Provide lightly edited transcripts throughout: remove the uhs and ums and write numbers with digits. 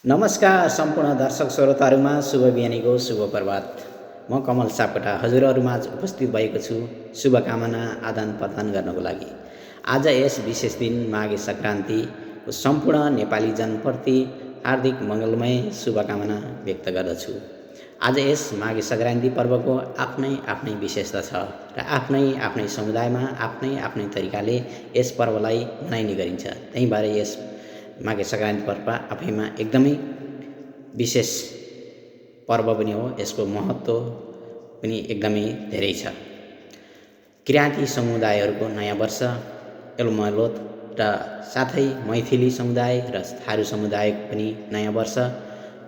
नमस्कार सम्पूर्ण दर्शक श्रोताहरूमा शुभ बिहानीको शुभ प्रभात। म कमल सापकोटा हजुरहरूमाझ उपस्थित भएको छु शुभकामना आदान प्रदान गर्नको लागि। आज यस विशेष दिन माघे सङ्क्रान्तिको सम्पूर्ण नेपाली जनप्रति हार्दिक मङ्गलमय शुभकामना व्यक्त गर्दछु। आज यस माघे सङ्क्रान्ति पर्वको आफ्नै आफ्नै विशेषता छ र आफ्नै आफ्नै समुदायमा आफ्नै आफ्नै तरिकाले यस पर्वलाई मनाइने गरिन्छ। त्यही भएर यस माघे सङ्क्रान्ति पर्व आफैमा एकदमै विशेष पर्व पनि हो। यसको महत्त्व पनि एकदमै धेरै छ। किराँती समुदायहरूको नयाँ वर्ष एलोमलोत र साथै मैथिली समुदाय र थारू समुदायको पनि नयाँ वर्ष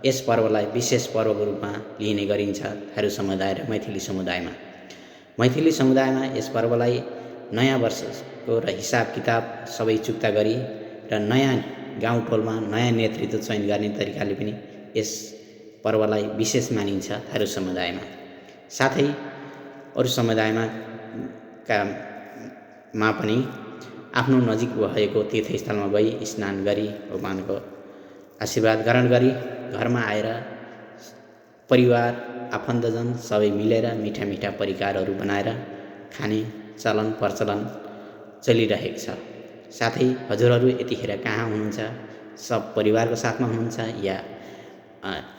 यस पर्वलाई विशेष पर्वको रूपमा लिने गरिन्छ। थारू समुदाय र मैथिली समुदायमा यस पर्वलाई नयाँ वर्षको र हिसाब किताब सबै चुक्ता गरी र नयाँ गाउँटोलमा नयाँ नेतृत्व चयन गर्ने तरिकाले पनि यस पर्वलाई विशेष मानिन्छ थारू समुदायमा। साथै अरू समुदायमा पनि आफ्नो नजिक भएको तीर्थस्थलमा गई स्नान गरी भगवानको आशीर्वाद ग्रहण गरी घरमा आएर परिवार आफन्तजन सबै मिलेर मिठा मिठा परिकारहरू बनाएर खाने चलन प्रचलन चलिरहेको छ। साथै हजुरहरू यतिखेर कहाँ हुनुहुन्छ? सब परिवारको साथमा हुनुहुन्छ या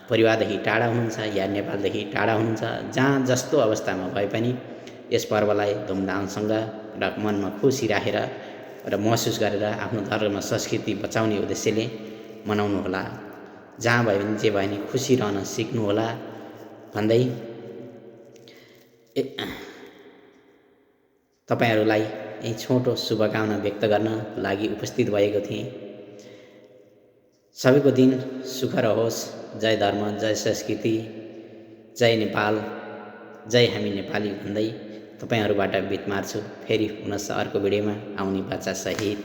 परिवारदेखि टाढा हुनुहुन्छ या नेपालदेखि टाढा हुनुहुन्छ? जहाँ जस्तो अवस्थामा भए पनि यस पर्वलाई धुमधामसँग र मनमा खुसी राखेर र महसुस गरेर आफ्नो धर्म संस्कृति बचाउने उद्देश्यले मनाउनुहोला। जहाँ भए पनि जे भए पनि खुसी रहन सिक्नुहोला भन्दै तपाईहरूलाई यही छोटो शुभकामना व्यक्त गर्न लागि उपस्थित भएको थिएँ। सबैको दिन सुख रहोस्। जय धर्म, जय संस्कृति, जय नेपाल, जय हामी नेपाली भन्दै तपाईँहरूबाट बिदा मार्छु। फेरि पुनः अर्को भिडियोमा आउने बाचा सहित।